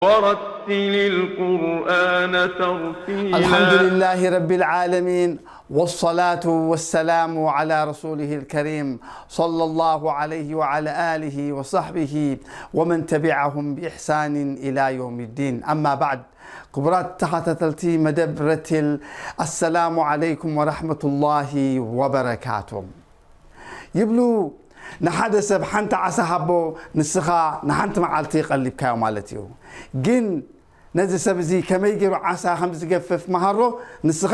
ورتل القرآن ترتيلا. الحمد لله رب العالمين، والصلاة والسلام على رسوله الكريم، صلى الله عليه وعلى آله وصحبه ومن تبعهم بإحسان إلى يوم الدين. أما بعد، ክቡራት ተኸታተልቲ መደብ ረቲል፣ ኣሰላሙ ዓለይኩም ወራህመቱላሂ ወበረካቱ። ይብሉ፣ ንሓደ ሰብ ሓንቲ ዓሳ ሃቦ፣ ንስኻ ንሓንቲ መዓልቲ ቀሊብካዮ ማለት እዩ። ግን ነዚ ሰብ እዚ ከመይ ገይሩ ዓሳ ከም ዝገፍፍ መሃሮ፣ ንስኻ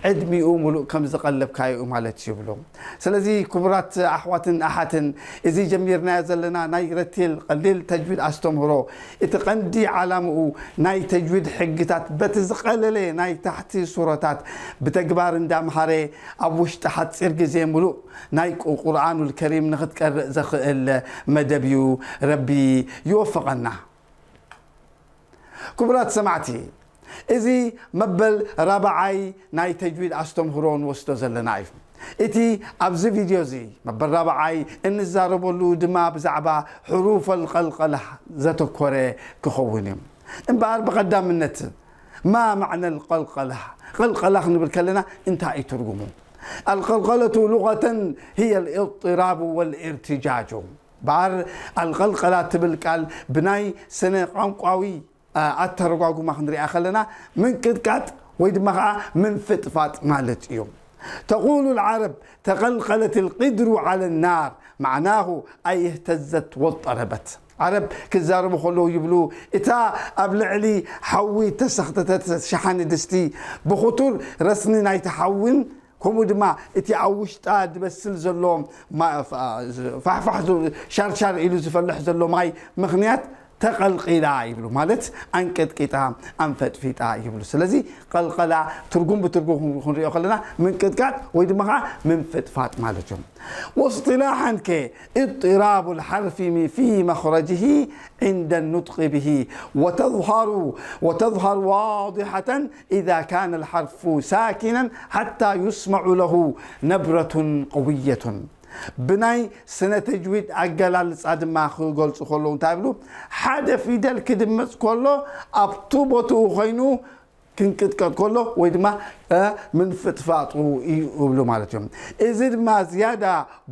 ዕድሚኡ ሙሉእ ከም ዝቐለብካዮ እዩ ማለት እዩ ይብሉ። ስለዚ ክቡራት ኣሕዋትን ኣሓትን፣ እዚ ጀሚርናዮ ዘለና ናይ ረቲል ቀሊል ተጅዊድ ኣስተምህሮ፣ እቲ ቀንዲ ዓላምኡ ናይ ተጅዊድ ሕግታት በቲ ዝቐለለ ናይ ታሕቲ ሱረታት ብተግባር እንዳምሃረ ኣብ ውሽጢ ሓፂር ግዜ ሙሉእ ናይ ቁ-፣ ቁርኣኑል ከሪም ንኽትቀርእ ዘኽእል መደብ እዩ። ረቢ ይወፍቐና። ክቡራት ሰማዕቲ፣ እዚ መበል ራብዓይ ናይ ተጅዊድ ኣስተምህሮ ንወስዶ ዘለና እዩ። እቲ ኣብዚ ቪድዮ እዚ መበል ራብዓይ እንዛረበሉ ድማ ብዛዕባ ሕሩፈል ቀልቀላ ዘተኮረ ክኸውን እዩ። እምበኣር ብቐዳምነት ማ ማዕነል ቀልቀላ፣ ቀልቀላ ክንብል ከለና እንታይ እዩ ትርጉሙ? القلقلة لغة هي الاضطراب والارتجاج። እምበኣር ኣልቀልቀላ ትብል ቃል ብናይ ስነ ቋንቋዊ፣ አ፣ ኣተረጓጉማ ክንሪኣ ከለና ምንቅጥቃጥ ወይ ድማ ኸዓ ምንፍጥፋጥ ማለት እዩ። تقول العرب: تقلقلت القدر على النار، معناه أي اهتزت واضطربت። ዓረብ ክዛረቡ ከለዉ ይብሉ፣ እታ ኣብ ልዕሊ ሓዊ ተሰኽተተት ሸሓኒ ድስቲ ብኽቱር ረስኒ ናይቲ ሓዊን ከምኡ ድማ እቲ ኣብ ውሽጣ ዝበስል ዘሎ ማ-፣ ፋ-፣ ፋሕፋሕ ዝ-፣ ሻርሻር ኢሉ ዝፈልሕ ዘሎ ማይ ምኽንያት ተቐልቂላ ይብሉ። ማለት ኣንቀጥቂጣ፣ ኣንፈጥፊጣ ይብሉ። ስለዚ ቀልቀላ ትርጉም ብትርጉም ክን-፣ ክንሪኦ ከለና ምንቅጥቃጥ ወይ ድማ ኸዓ ምንፍጥፋጥ ማለት እዩ። واصطلاحا ከ اضطراب الحرف من، في مخرجه عند النطق به، وتظهر، وتظهر واضحة إذا كان الحرف ساكنا حتى يسمع له نبرة قوية። ብናይ ስነ ተጅዊድ ኣገላልጻ ድማ ክገልጹ ከለዉ እንታይ ይብሉ? ሓደ ፊደል ክድመጽ ከሎ ኣብቱ ቦትኡ ኮይኑ ክንቅጥቀጥ ከሎ ወይ ድማ፣ እ፣ ምንፍጥፋጡ እዩ ይብሉ ማለት እዮም። እዚ ድማ ዝያዳ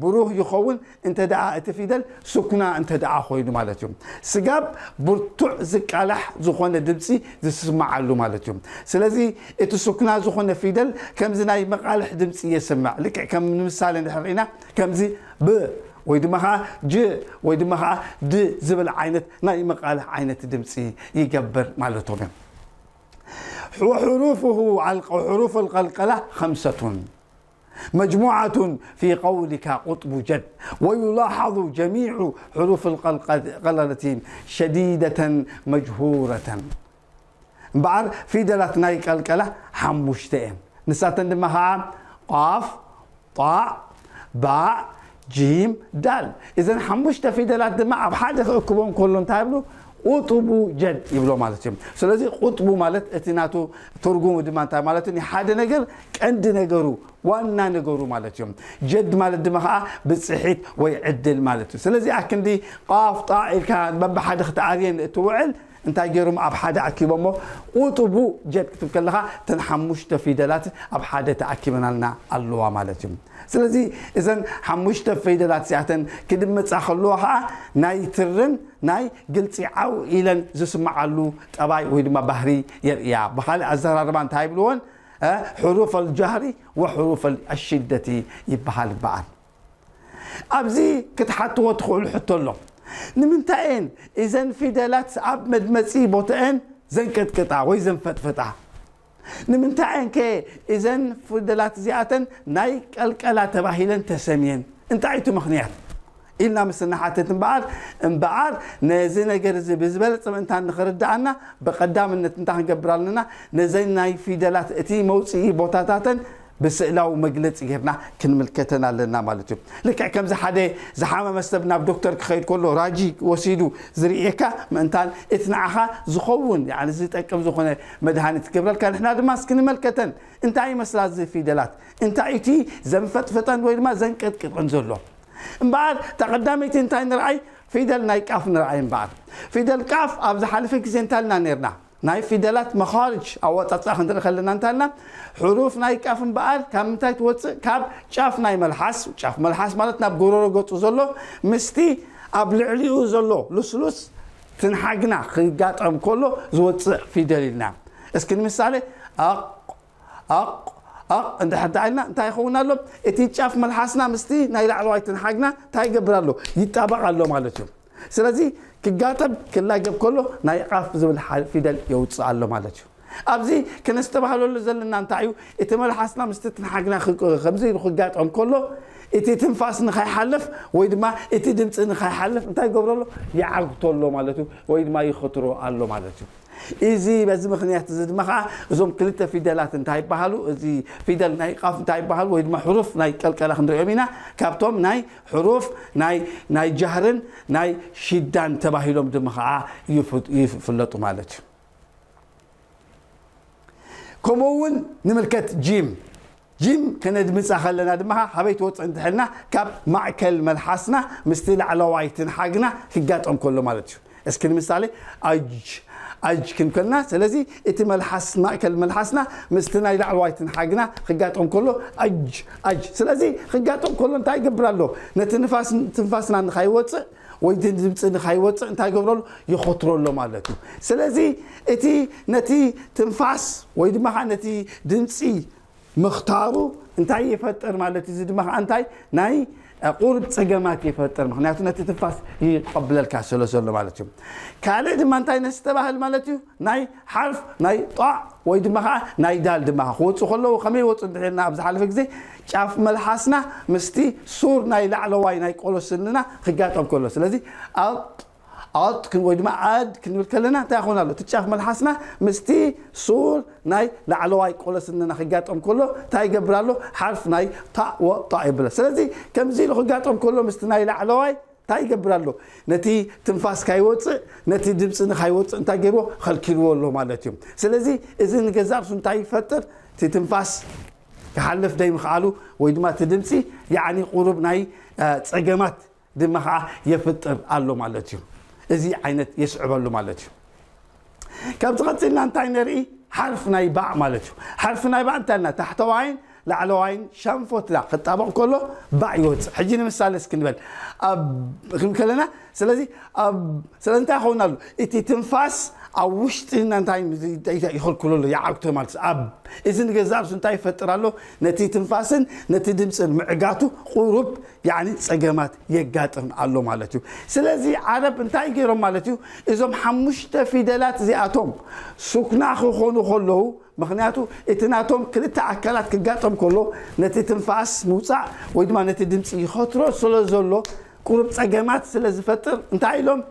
ብሩህ ይኸውን እንተ ደኣ እቲ ፊደል ስኩና እንተ ደኣ ኮይኑ ማለት እዩ። ስጋብ ብርቱዕ ዝቃላሕ ዝኾነ ድምጺ ዝስማዓሉ ማለት እዩ። ስለዚ እቲ ስኩና ዝኾነ ፊደል ከምዚ ናይ መቃልሕ ድምጺ የስምዕ። ልክዕ ከም ንምሳሌ እንድሕር ርኢና ከምዚ ብ ወይ ድማ ኸዓ ጅ ወይ ድማ ኸዓ ድ ዝብል ዓይነት ናይ መቃልሕ ዓይነት ድምጺ ይገብር ማለቶም እዮም። وحروفه الق-، حروف القلقلة خمسة مجموعة في قولك قطب جد، ويلاحظ جميع حروف القلقلة شديدة مجهورة. እምበኣር ፊደላት ናይ ቀልቀላ ሓሙሽተ እየን። ንሳተን ድማ ኸዓ ቃፍ፣ ጣዕ፣ ባዕ፣ ጂም፣ ዳል። እዘን ሓሙሽተ ፊደላት ድማ ኣብ ሓደ ክእክቦም ከሎ እንታይ ይብሉ? ቁጥቡ ጀድ ይብሎ ማለት እዮም። ስለዚ ቁጥቡ ማለት እቲ ናቱ ትርጉሙ ድማ እንታይ ማለት እዩ? ንሓደ ነገር ቀንዲ ነገሩ፣ ዋና ነገሩ ማለት እዮም። ጀድ ማለት ድማ ኸዓ ብፅሒት ወይ ዕድል ማለት እዩ። ስለዚ ኣክንዲ ቃፍ ጣዕ ኢልካ በብሓደ ክትዓርየን እትውዕል እንታይ ገይሮም ኣብ ሓደ ኣኪቦሞ? ቁጥቡ ጀድ ክትብል ከለኻ እተን ሓሙሽተ ፊደላት ኣብ ሓደ ተኣኪበናልና ኣለዋ ማለት እዩ። ስለዚ እዘን ሓሙሽተ ፊደላት እዚኣተን ክድመጻ ከለዋ ኸዓ ናይ ትርን ናይ ግልጺ ዓው ኢለን ዝስምዓሉ ጠባይ ወይ ድማ ባህሪ የርእያ። ብኻልእ ኣዘራርባ እንታይ ይብልዎን? እ፣ ሕሩፍ ኣልጃህሪ ወሕሩፍ ኣልሽደቲ ይበሃል እምበኣር። ኣብዚ ክትሓትዎ ትኽእሉ ሕቶ ኣሎ። ንምንታይ እየን እዘን ፊደላት ኣብ መድመጺ ቦትአን ዘንቀጥቅጣ ወይ ዘንፈጥፍጣ? ንምንታይ እየን ከ እዘን ፊደላት እዚኣተን ናይ ቀልቀላ ተባሂለን ተሰምየን? እንታይ እቲ ምኽንያት? ኢልና ምስ እንሓትት እምበኣር፣ እምበኣር ነዚ ነገር እዚ ብዝበለጸ ምእንታን ንኽርድኣና፣ ብቐዳምነት እንታይ ክንገብር ኣለና? ነዘን ናይ ፊደላት እቲ መውጽኢ ቦታታተን ብስእላዊ መግለጺ ጌርና ክንምልከተን ኣለና ማለት እዩ። ልክዕ ከምዚ ሓደ ዝሓመመ ሰብ ናብ ዶክተር ክኸይድ ከሎ ራጂ ወሲዱ ዝርእየካ ምእንታን እቲ ንዓኻ ዝኸውን፣ ያዕኒ ዝጠቅም ዝኾነ መድሃኒት ክገብረልካ፣ ንሕና ድማ እስኪ ንመልከተን። እንታይ ይመስላ እዚ ፊደላት? እንታይ እቲ ዘንፈጥፍጠን ወይ ድማ ዘንቀጥቅጠን ዘሎ? እምበኣር፣ እታ ቀዳመይቲ እንታይ ንርኣይ? ፊደል ናይ ቃፍ ንርኣይ እምበኣር። ፊደል ቃፍ ኣብ ዝሓለፈ ግዜ እንታይ ኢልና ነርና? ናይ ፊደላት መኻርጅ ኣወጻጽኣ ክንርኢ ከለና እንታይ ኢልና? ሕሩፍ ናይ ቃፍ እምበኣር ካብ ምንታይ ትወጽእ? ካብ ጫፍ ናይ መልሓስ፣ ጫፍ መልሓስ ማለት ናብ ጎረሮ ገጹ ዘሎ፣ ምስቲ ኣብ ልዕሊኡ ዘሎ ልስሉስ ትንሓግና ክጋጠም ከሎ ዝወጽእ ፊደል ኢልና። እስኪ ንምሳሌ፣ ኣቕ፣ ኣቕ፣ ኣቕ እንድሕር ደኣ ኢልና እንታይ ይኸውን ኣሎ? እቲ ጫፍ መልሓስና ምስቲ ናይ ላዕለዋይ ትንሓግና እንታይ ይገብር ኣሎ? ይጣበቕ ኣሎ ማለት እዩ። ስለዚ ክጋጠም ክላገብ ከሎ ናይ ቃፍ ዝብል ሓ-፣ ፊደል የውፅእ ኣሎ ማለት እዩ። ኣብዚ ክነስተባህለሉ ዘለና እንታይ እዩ? እቲ መልሓስና ምስቲ ትንሓግና ክቅ-፣ ከምዚ ኢሉ ክጋጠም ከሎ እቲ ትንፋስ ንኸይሓልፍ ወይ ድማ እቲ ድምፂ ንኸይሓልፍ እንታይ ይገብረሉ? ይዓግተሎ ማለት እዩ፣ ወይ ድማ ይኸትሮ ኣሎ ማለት እዩ። እዚ በዚ ምኽንያት እዚ ድማ ከዓ እዞም ክልተ ፊደላት እንታይ ይበሃሉ? እዚ ፊደል ናይ ቃፍ እንታይ ይበሃሉ? ወይ ድማ ሕሩፍ ናይ ቀልቀላ ክንሪኦም ኢና። ካብቶም ናይ ሕሩፍ ናይ፣ ናይ ጃህርን ናይ ሽዳን ተባሂሎም ድማ ከዓ ይፍ-፣ ይፍለጡ ማለት እዩ። ከምኡ እውን ንምልከት ጂም። ጂም ከነድምፃ ከለና ድማ ካበይ ትወፅእ እንተሕልና ካብ ማእከል መልሓስና ምስቲ ላዕለዋይ ትንሓግና ክጋጠም ከሎ ማለት እዩ። እስኪ ንምሳሌ ኣጅ፣ ኣጅ ክንከልና። ስለዚ እቲ መልሓስ፣ ማእከል መልሓስና ምስቲ ናይ ላዕለዋይ ትንሓግና ክጋጠም ከሎ ኣጅ፣ ኣጅ። ስለዚ ክጋጠም ከሎ እንታይ ይገብር ኣሎ? ነቲ ንፋስ፣ ትንፋስና ንኻይወፅእ ወይ እቲ ድምፂ ንኻይወፅእ እንታይ ይገብረሉ? ይኸትረሎ ማለት እዩ። ስለዚ እቲ ነቲ ትንፋስ ወይ ድማ ከዓ ነቲ ድምፂ ምኽታሩ እንታይ ይፈጥር ማለት እዩ? እዚ ድማ ከዓ እንታይ ናይ፣ እ፣ ቁሩብ ፀገማት ይፈጥር። ምኽንያቱ ነቲ ትንፋስ ይቐብለልካ ስለ ዘሎ ማለት እዩ። ካልእ ድማ እንታይ ነስተባህል ማለት እዩ? ናይ ሓርፍ ናይ ጧዕ ወይ ድማ ከዓ ናይ ዳል ድማ ክወፁ ከለዉ ከመይ ይወፁ እንድሕርና ኣብ ዝሓለፈ ግዜ ጫፍ መልሓስና ምስቲ ሱር ናይ ላዕለዋይ ናይ ቆሎ ስንና ክጋጠም ከሎ። ስለዚ ኣጥ፣ ኣጥ ክን-፣ ወይ ድማ ኣድ ክንብል ከለና እንታይ ይኸውን ኣሎ? እቲ ጫፍ መልሓስና ምስቲ ሱር ናይ ላዕለዋይ ቆሎ ስንና ክጋጠም ከሎ እንታይ ይገብር ኣሎ? ሓርፍ ናይ ታእ ወ ጣእ ይብል። ስለዚ ከምዚ ኢሉ ክጋጠም ከሎ ምስቲ ናይ ላዕለዋይ እንታይ ይገብር ኣሎ? ነቲ ትንፋስ ካይወፅእ፣ ነቲ ድምፂ ንካይወፅእ እንታይ ገይርዎ? ከልኪልዎ ኣሎ ማለት እዩ። ስለዚ እዚ ንገዛእ ርእሱ እንታይ ይፈጥር? እቲ ትንፋስ ክሓልፍ ደይምኽኣሉ ወይ ድማ እቲ ድምፂ ያዕኒ ቁሩብ ናይ፣ እ፣ ፀገማት ድማ ከዓ የፍጥር ኣሎ ማለት እዩ። እዚ ዓይነት የስዕበሉ ማለት እዩ። ካብዚ ቀፂልና እንታይ ንርኢ? ሓርፍ ናይ ባእ ማለት እዩ። ሓርፍ ናይ ባእ እንታይ ኢልና? ታሕተዋይን ላዕለዋይን ሻንፎትላ ክጣበቕ ከሎ ባእ ይወፅእ። ሕጂ ንምሳሌ እስኪ ንበል። ኣብ፣ ክንብል ከለና፣ ስለዚ ኣብ፣ ስለዚ እንታይ ይኸውን ኣሎ? እቲ ትንፋስ ኣብ ውሽጥና እንታይ ይኸልክሎ ኣሎ? ይዓግቶ ማለት እዩ። ኣብ፣ እዚ ንገዛእ ርእሱ እንታይ ይፈጥር ኣሎ? ነቲ ትንፋስን ነቲ ድምፅን ምዕጋቱ ቁሩብ ያዕኒ ጸገማት የጋጥም ኣሎ ማለት እዩ። ስለዚ ዓረብ እንታይ ገይሮም ማለት እዩ? እዞም ሓሙሽተ ፊደላት እዚኣቶም ሱክና ክኾኑ ከለዉ፣ ምኽንያቱ እቲ ናቶም ክልተ ኣካላት ክጋጠም ከሎ ነቲ ትንፋስ ምውጻእ ወይ ድማ ነቲ ድምፂ ይኸትሮ ስለ ዘሎ ቁሩብ ጸገማት ስለ ዝፈጥር እንታይ ኢሎም?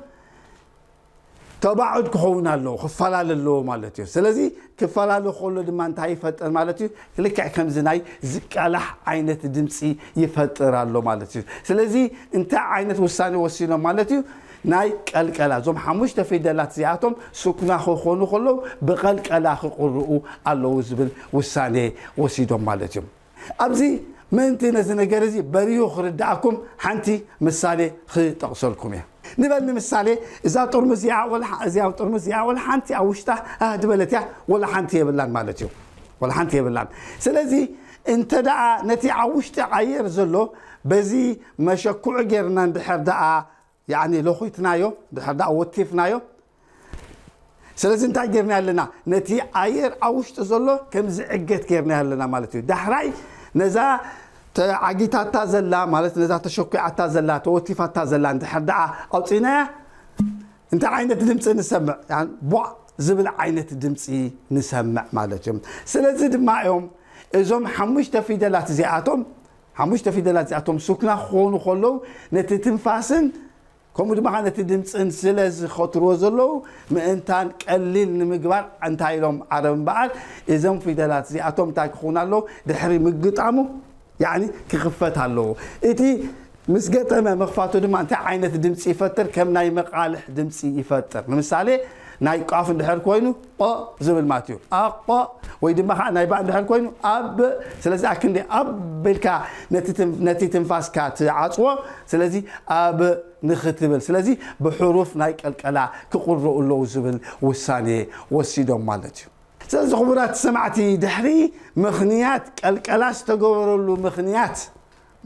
ተባዑድ ክኸውን ኣለዎ፣ ክፈላለ ኣለዎ ማለት እዩ። ስለዚ ክፈላለ ከሎ ድማ እንታይ ይፈጥር ማለት እዩ? ልክዕ ከምዚ ናይ ዝቃላሕ ዓይነት ድምፂ ይፈጥር ኣሎ ማለት እዩ። ስለዚ እንታይ ዓይነት ውሳኔ ወሲኖም ማለት እዩ? ናይ ቀልቀላ፣ እዞም ሓሙሽተ ፊደላት እዚኣቶም ሱክና ክኾኑ ከለዉ ብቐልቀላ ክቕርኡ ኣለዉ ዝብል ውሳኔ ወሲዶም ማለት እዩ። ኣብዚ ምእንቲ ነዚ ነገር እዚ በሪሁ ክርድኣኩም ሓንቲ ምሳሌ ክጠቕሰልኩም እየ። ንበል ንምሳሌ፣ እዛ ጥርሙዝ እዚኣ ወላ ሓ-፣ እዚኣ ጥርሙዝ እዚኣ ወላ ሓንቲ ኣብ ውሽጣ፣ እ፣ ዝበለት እያ፣ ወላ ሓንቲ የብላን ማለት እዩ። ወላ ሓንቲ የብላን። ስለዚ እንተ ደኣ ነቲ ኣብ ውሽጢ ኣየር ዘሎ በዚ መሸኩዒ ጌርና እንድሕር ደኣ ያዕኒ ለኹትናዮ፣ ድሕር ደኣ ወቲፍናዮ። ስለዚ እንታይ ጌርና ኣለና? ነቲ ኣየር ኣብ ውሽጢ ዘሎ ከም ዝዕገት ጌርና ኣለና ማለት እዩ። ዳሕራይ ነዛ ተዓጊታታ ዘላ፣ ማለት ነዛ ተሸኲዓታ ዘላ፣ ተወቲፋታ ዘላ እንድሕር ደኣ ኣውጺእናያ፣ እንታይ ዓይነት ድምፂ ንሰምዕ? ያኒ ቧእ ዝብል ዓይነት ድምፂ ንሰምዕ ማለት እዩ። ስለዚ ድማ እዮም እዞም ሓሙሽተ ፊደላት እዚኣቶም፣ ሓሙሽተ ፊደላት እዚኣቶም ሱክና ክኾኑ ከለዉ ነቲ ትንፋስን ከምኡ ድማ ነቲ ድምፅን ስለ ዝኸትርዎ ዘለዉ ምእንታን ቀሊል ንምግባር እንታይ ኢሎም ዓረብ እምበኣር እዞም ፊደላት እዚኣቶም እንታይ ክኾኑ ኣለዉ? ድሕሪ ምግጣሙ ያዕኒ ክኽፈት ኣለዎ። እቲ ምስ ገጠመ ምኽፋቱ ድማ እንታይ ዓይነት ድምፂ ይፈጥር? ከም ናይ መቓልሕ ድምፂ ይፈጥር። ንምሳሌ ናይ ቃፍ እንድሕር ኮይኑ ቆ ዝብል ማለት እዩ። ኣቆ ወይ ድማ ከዓ ናይ ባእ እንድሕር ኮይኑ ኣብ። ስለዚ ኣክንዲ ኣብ ኢልካ ነቲ ትን-፣ ነቲ ትንፋስካ ትዓጽዎ። ስለዚ ኣብ ንኽትብል፣ ስለዚ ብሕሩፍ ናይ ቀልቀላ ክቕረኡ ኣለዉ ዝብል ውሳኔ ወሲዶም ማለት እዩ። ስለዚ ክቡራት ሰማዕቲ፣ ድሕሪ ምኽንያት ቀልቀላ ዝተገበረሉ ምኽንያት፣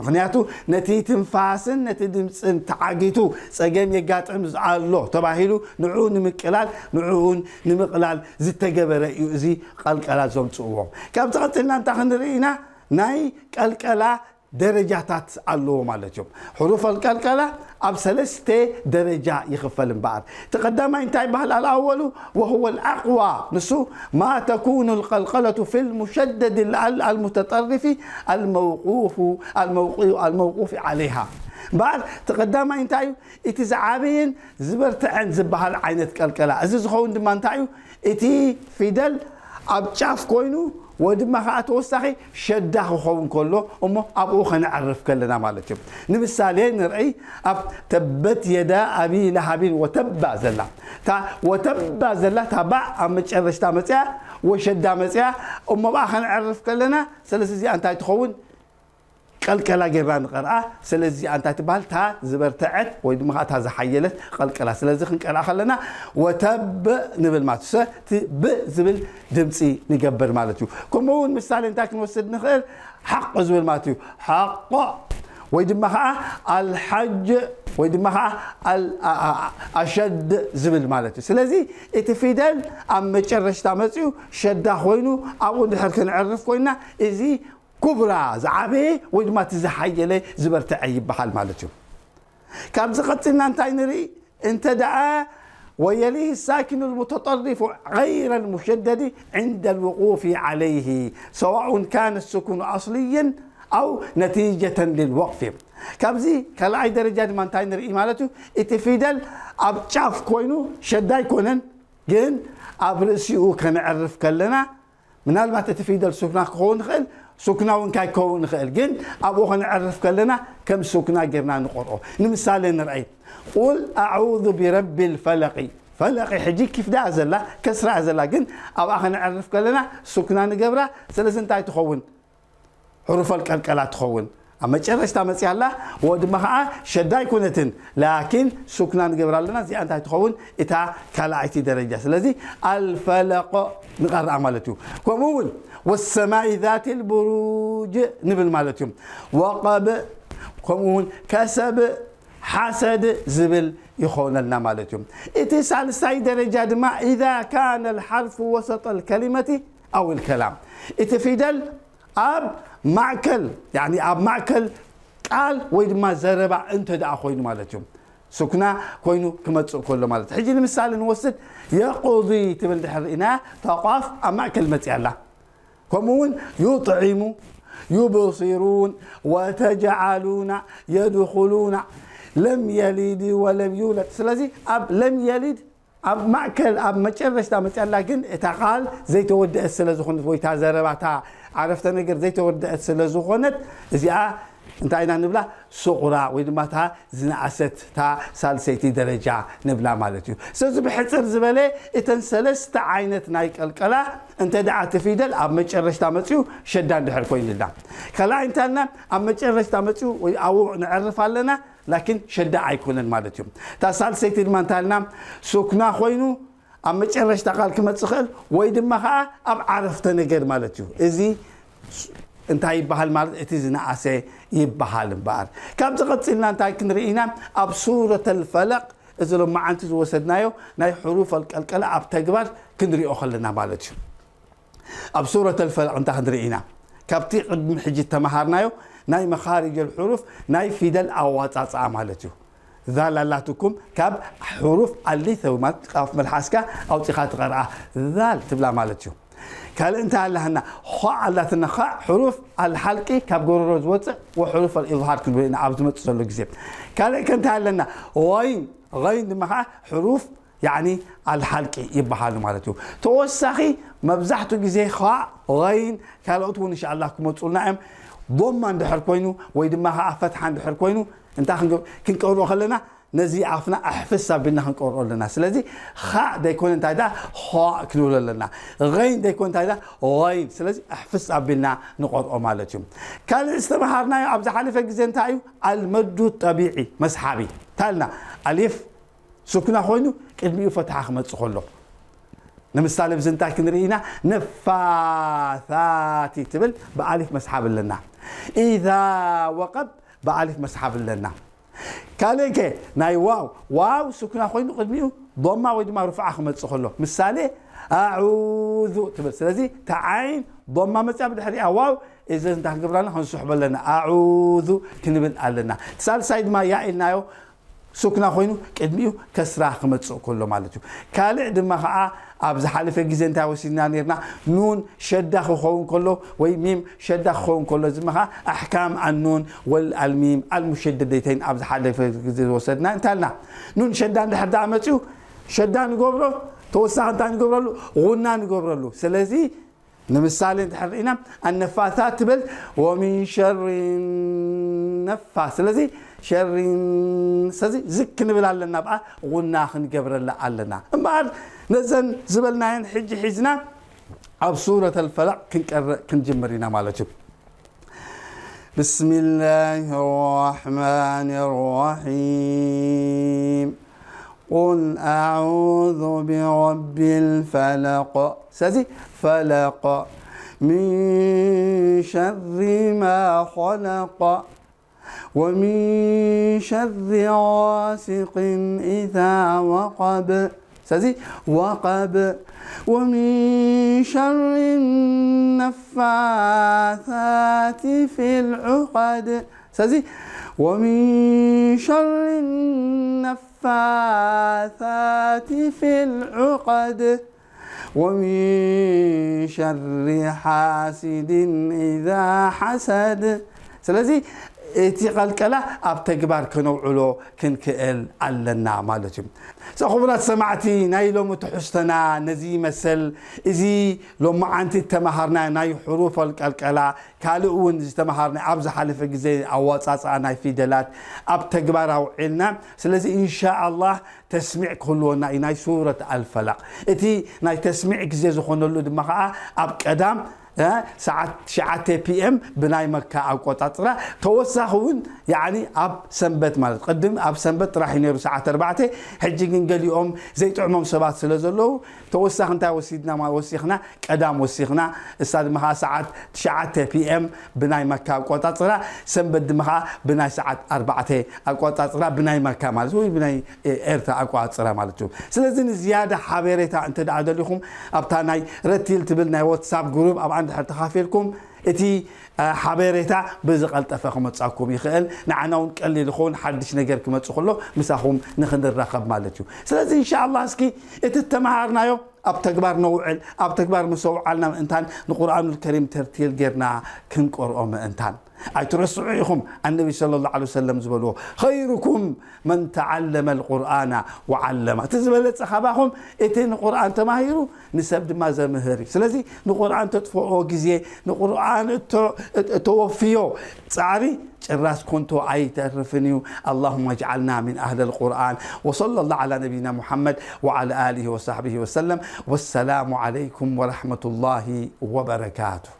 ምኽንያቱ ነቲ ትንፋስን ነቲ ድምፅን ተዓጊቱ ጸገም የጋጥም ኣሎ ተባሂሉ ንዕኡ ንምቅላል፣ ንዕኡን ንምቕላል ዝተገበረ እዩ እዚ ቀልቀላ ዘምፅእዎ። ካብዚ ቀፂልና እንታይ ክንርኢ ኢና? ናይ ቀልቀላ ደረጃታት ኣለዎ ማለት እዮም። ሕሩፍ ኣልቀልቀላ ኣብ ሰለስተ ደረጃ ይኽፈል እምበኣር፣ እቲ ቀዳማይ እንታይ ይበሃል? ኣልኣወሉ ወሁወ ኣልኣቅዋ፣ ንሱ ማ ተኩኑ ኣልቀልቀለቱ ፊ ልሙሸደድ ኣል-፣ ኣልሙተጠርፊ ኣልመውቁፉ፣ ኣልመውቁ-፣ ኣልመውቁፊ ዓለይሃ። እምበኣር እቲ ቀዳማይ እንታይ እዩ? እቲ ዝዓበየን ዝበርትዐን ዝበሃል ዓይነት ቀልቀላ። እዚ ዝኸውን ድማ እንታይ እዩ? እቲ ፊደል ኣብ ጫፍ ኮይኑ ወይ ድማ ከዓ ተወሳኺ ሸዳ ክኸውን ከሎ እሞ ኣብኡ ከነዕርፍ ከለና ማለት እዩ። ንምሳሌ ንርአይ፣ ኣብ ተበት የዳ ኣቢ ለሃቢን ወተባ ዘላ፣ እታ ወተባ ዘላ እታ ባእ ኣብ መጨረሽታ መፅያ ወሸዳ መፅያ እሞ ብኣ ከነዕርፍ ከለና፣ ስለዚ እዚኣ እንታይ ትኸውን? ቀልቀላ ጌርና ንቐርኣ። ስለዚ እዚኣ እንታይ ትበሃል? እታ ዝበርተዐት ወይ ድማ እታ ዝሓየለት ቀልቀላ። ስለዚ ክንቀርኣ ከለና ወተብ ንብል ማለት እዩ። ሰ-፣ ቲ-፣ ብ ዝብል ድምፂ ንገብር ማለት እዩ። ከምኡ እውን ምሳሌ እንታይ ክንወስድ ንኽእል? ሓቕ ዝብል ማለት እዩ። ሓቆ ወይ ድማ ከዓ ኣልሓጅ ወይ ድማ ከዓ ኣል-፣ ኣ-፣ ኣ-፣ ኣሸድ ዝብል ማለት እዩ። ስለዚ እቲ ፊደል ኣብ መጨረሽታ መፅዩ ሸዳ ኮይኑ ኣብኡ እንድሕር ክንዕርፍ ኮይና፣ እዚ ኩብራ ዝዓበየ ወይ ድማ እቲ ዝሓየለ ዝበርትዐ ይበሃል ማለት እዩ። ካብዚ ቀፂልና እንታይ ንርኢ? እንተ ደኣ ወየሊህ ሳኪኑ ልሙተጠሪፉ ገይረ ልሙሸደዲ ዕንደ ልውቁፊ ዓለይህ ሰዋኡን ካነ ስኩኑ ኣስልየን ኣው ነቲጀተን ልልወቅፊ። ካብዚ ካልኣይ ደረጃ ድማ እንታይ ንርኢ ማለት እዩ? እቲ ፊደል ኣብ ጫፍ ኮይኑ ሸዳ ኣይኮነን፣ ግን ኣብ ርእሲኡ ከነዕርፍ ከለና ምናልባት እቲ ፊደል ሱክና ክኸውን ይኽእል፣ ሱክና እውን ካይከውን ይኽእል፣ ግን ኣብኡ ከነዕርፍ ከለና ከም ሱክና ጌርና ንቆርኦ። ንምሳሌ ንርኣይ፣ ቁል ኣዑዙ ቢረቢ ልፈለቂ። ፈለቂ ሕጂ ኪፍ ደኣ ዘላ፣ ከስራ እያ ዘላ፣ ግን ኣብኣ ከነዕርፍ ከለና ሱክና ንገብራ። ስለዚ እንታይ ትኸውን? ሕሩፈል ቀልቀላ ትኸውን። ኣብ መጨረሽታ መፅያ ኣላ፣ ወ ድማ ከዓ ሸዳ ኣይኮነትን፣ ላኪን ሱክና ንገብራ ኣለና። እዚኣ እንታይ ትኸውን? እታ ካልኣይቲ ደረጃ። ስለዚ ኣልፈለቆ ንቐርኣ ማለት እዩ። ከምኡ እውን ወሰማኢ ዛቲ ልቡሩጅ ንብል ማለት እዩ። ወቀብ፣ ከምኡ እውን ከሰብ፣ ሓሰድ ዝብል ይኾነልና ማለት እዩ። እቲ ሳልሳይ ደረጃ ድማ ኢዛ ካነ ልሓርፉ ወሰጠ ልከሊመቲ ኣው ልከላም፣ እቲ ፊደል ኣብ ማእከል፣ ያኒ ኣብ ማእከል ቃል ወይ ድማ ዘረባ እንተ ደኣ ኮይኑ ማለት እዩ። ሱክና ኮይኑ ክመጽእ ከሎ ማለት እዩ። ሕጂ ንምሳሌ ንወስድ፣ የቁዲ ትብል ድሕር ኢና፣ እታ ቋፍ ኣብ ማእከል መጽያ ኣላ። ከምኡ እውን ዩጥዒሙ፣ ዩብሲሩን፣ ወተጅዓሉና፣ የድኹሉና፣ ለም የሊድ ወለም ዩለድ። ስለዚ ኣብ ለም የሊድ ኣብ ማእከል፣ ኣብ መጨረሽታ መፅያ ኣላ፣ ግን እታ ቃል ዘይተወደአት ስለ ዝኾነት ወይ እታ ዘረባ፣ እታ ዓረፍተ ነገር ዘይተወደአት ስለ ዝኾነት፣ እዚኣ እንታይ ኢና ንብላ? ሱቕራ ወይ ድማ እታ ዝነኣሰት፣ እታ ሳልሰይቲ ደረጃ ንብላ ማለት እዩ። ስለዚ ብሕፅር ዝበለ እተን ሰለስተ ዓይነት ናይ ቀልቀላ፣ እንተ ደኣ እቲ ፊደል ኣብ መጨረሽታ መፅዩ ሸዳ እንድሕር ኮይኑልና፣ ካልኣይ እንታይ ኢልና? ኣብ መጨረሽታ መፅዩ ወይ ኣብኡ ነዕርፍ ኣለና፣ ላኪን ሸዳ ኣይኮነን ማለት እዩ። እታ ሳልሰይቲ ድማ እንታይ ኢልና? ሱክና ኮይኑ ኣብ መጨረሽታ ቃል ክመጽእ ይኽእል፣ ወይ ድማ ኸዓ ኣብ ዓረፍተ ነገር ማለት እዩ። እዚ እንታይ ይበሃል ማለት? እቲ ዝነኣሰ ይበሃል እምበኣር። ካብዚ ቀጺልና እንታይ ክንርኢ ኢና? ኣብ ሱረት ኣልፈለቅ፣ እዚ ሎማዓንቲ ዝወሰድናዮ ናይ ሕሩፍ ኣልቀልቀላ ኣብ ተግባር ክንሪኦ ከለና ማለት እዩ። ኣብ ሱረት ኣልፈለቅ እንታይ ክንርኢ ኢና? ካብቲ ቅድሚ ሕጂ ተመሃርናዮ ናይ መኻሪጅ ኣልሕሩፍ ናይ ፊደል ኣዋጻጽኣ ማለት እዩ። ዛል ኣላትኩም ካብ ሕሩፍ ኣሊፍ ማለት ቃፍ መልሓስካ ኣውጺኻ ትቐርኣ ዛል ትብላ ማለት እዩ። ካልእ እንታይ ኣላህና? ኸ ኣላትና። ኸ ሕሩፍ ኣልሓልቂ ካብ ጎረሮ ዝወጽእ ወሕሩፍ ኣልኢዝሃር ክንብል ኢና ኣብ ዝመጽእ ዘሎ ግዜ። ካልእ ከ እንታይ ኣለና? ገይን፣ ገይን ድማ ኸዓ ሕሩፍ ያዕኒ ኣልሓልቂ ይበሃሉ ማለት እዩ። ተወሳኺ መብዛሕትኡ ግዜ ኸ፣ ገይን፣ ካልኦት እውን እንሻኣላህ ክመፁልና እዮም። ዶማ እንድሕር ኮይኑ ወይ ድማ ኸዓ ፈትሓ እንድሕር ኮይኑ እንታይ ክንገ-፣ ክንቀርኦ ከለና ነዚ ኣፍና ኣሕፍስ ኣቢልና ክንቆርኦ ኣለና። ስለዚ ኻእ ደይኮነ እንታይ ደኣ ዃእ ክንብሎ ኣለና። ገይን ደይኮነ እንታይ ደኣ ገይን። ስለዚ ኣሕፍስ ኣቢልና ንቆርኦ ማለት እዩ። ካልእ ዝተምሃርናዮ ኣብ ዝሓለፈ ግዜ እንታይ እዩ? ኣልመዱ ጠቢዒ መስሓቢ። እንታይ ኢልና? ኣሊፍ ሱክና ኮይኑ ቅድሚኡ ፈትሓ ክመጽእ ከሎ። ንምሳሌ፣ ብዚ እንታይ ክንርኢ ኢና? ነፋሳቲ ትብል ብኣሊፍ መስሓብ ኣለና። ኢዛ ወቐብ ብኣሊፍ መስሓብ ኣለና። ካልእ ከ ናይ ዋው፣ ዋው ሱክና ኮይኑ ቅድሚኡ ዶማ ወይ ድማ ርፍዓ ክመጽእ ከሎ። ምሳሌ፣ ኣዑዙ ትብል። ስለዚ፣ እታ ዓይን ዶማ መጽያ ብድሕሪኣ ዋው፣ እዚ እንታይ ክንገብር ኣለና? ክንስሕቦ ኣለና። ኣዑዙ ክንብል ኣለና። እቲ ሳልሳይ ድማ ያ ኢልናዮ፣ ሱክና ኮይኑ ቅድሚኡ ከስራ ክመጽእ ከሎ ማለት እዩ። ካልእ ድማ ኸዓ ኣብ ዝሓለፈ ግዜ እንታይ ወሲድና ነርና? ኑን ሸዳ ክኸውን ከሎ ወይ ሚም ሸዳ ክኸውን ከሎ፣ እዚ ድማ ኸዓ ኣሕካም ኣኑን ወል ኣልሚም ኣልሙሸደደተይን ኣብ ዝሓለፈ ግዜ ዝወሰድና እንታይ ኣልና? ኑን ሸዳ እንድሕር ደኣ መጺኡ ሸዳ ንገብሮ፣ ተወሳኺ እንታይ ንገብረሉ? ጉና ንገብረሉ። ስለዚ ንምሳሌ እንድሕር ርኢና፣ ኣነፋሳት ትብል ወሚን ሸሪ ነፋስ። ስለዚ ሸሪ፣ ስለዚ ዝክ ክንብል ኣለና፣ ብኣ ጉና ክንገብረላ ኣለና። እምበኣር ነዘን ዝበልናየን ሕጂ ሒዝና ኣብ ሱረት ኣልፈላቕ ክንቀርእ ክንጅምር ኢና ማለት እዩ። بسم الله الرحمن الرحيم. قل أعوذ برب الفلق. ስለዚ ፈለቕ። من شر ما خلق. ومن شر غاسق إذا وقب. ስለዚ ወቐብ። ومن شر النفاثات في العقد. ስለዚ ومن شر النفاثات في العقد. ومن شر حاسد إذا حسد. ስለዚ እቲ ቀልቀላ ኣብ ተግባር ከነውዕሎ ክንክእል ኣለና ማለት እዩ። ሰ ክቡራት ሰማዕቲ፣ ናይ ሎሚ ትሕዝቶና ነዚ ይመስል። እዚ ሎማዓንቲ እተምሃርና ናይ ሕሩፍ ኣልቀልቀላ፣ ካልእ እውን ዝተምሃርና ኣብ ዝሓለፈ ግዜ ኣወጻጽኣ ናይ ፊደላት ኣብ ተግባር ኣውዒልና። ስለዚ ኢንሻኣላህ ተስሚዕ ክህልወና እዩ፣ ናይ ሱረት ኣልፈላቕ። እቲ ናይ ተስሚዕ ግዜ ዝኾነሉ ድማ ኸዓ ኣብ ቀዳም፣ እ፣ ሰዓት ትሽዓተ ፒ ኤም ብናይ መካ ኣቆጻጽራ። ተወሳኺ እውን፣ ያዕኒ፣ ኣብ ሰንበት ማለት፣ ቅድም ኣብ ሰንበት ጥራሕ እዩ ነይሩ ሰዓት ኣርባዕተ፣ ሕጂ ግን ገሊኦም ዘይጥዕሞም ሰባት ስለ ዘለዉ፣ ተወሳኺ እንታይ ወሲድና ማ-፣ ወሲኽና? ቀዳም ወሲኽና። እሳ ድማ ኸዓ ሰዓት ትሽዓተ ፒ ኤም ብናይ መካ ኣቆጻጽራ፣ ሰንበት ድማ ኸዓ ብናይ ሰዓት ኣርባዕተ ኣቆጻጽራ ብናይ መካ ማለት ወይ ብናይ ኤርትራ ኣቆጻጽራ ማለት እዩ። ስለዚ ንዝያዳ ሓበሬታ እንተ ደኣ ደሊኹም፣ ኣብታ ናይ ረቲል ትብል ናይ ዋትሳፕ ግሩፕ ኣብኣ እንድሕር ተኻፊልኩም፣ እቲ፣ እ፣ ሓበሬታ ብዝቐልጠፈ ክመጻኩም ይኽእል። ንዓና እውን ቀሊል ይኸውን፣ ሓድሽ ነገር ክመጽእ ከሎ ምሳኹም ንኽንራኸብ ማለት እዩ። ስለዚ ኢንሻኣላህ እስኪ እቲ እተምሃርናዮ ኣብ ተግባር ነውዕል። ኣብ ተግባር ምስ ኣውዓልና ምእንታን ንቁርኣኑል ከሪም ተርቲል ጌርና ክንቀርኦ ምእንታን። ኣይትረስዑ ኢኹም ኣነቢ ሰለላሁ ዐለይሂ ወሰለም ዝበልዎ፣ "ኸይሩኩም መን ተዓለመ ልቁርኣና ወዓለማ።" እቲ ዝበለጸ ካባኹም እቲ ንቁርኣን ተማሂሩ ንሰብ ድማ ዘምህር እዩ። ስለዚ ንቁርኣን ተጥፍኦ ግዜ፣ ንቁርኣን እተ-፣ እተወፍዮ ጻዕሪ ጭራስ ኮንቶ ኣይተርፍን እዩ። اللهم اجعلنا من أهل القرآن. وصلى الله على نبينا محمد وعلى آله وصحبه وسلم. والسلام عليكم ورحمة الله وبركاته.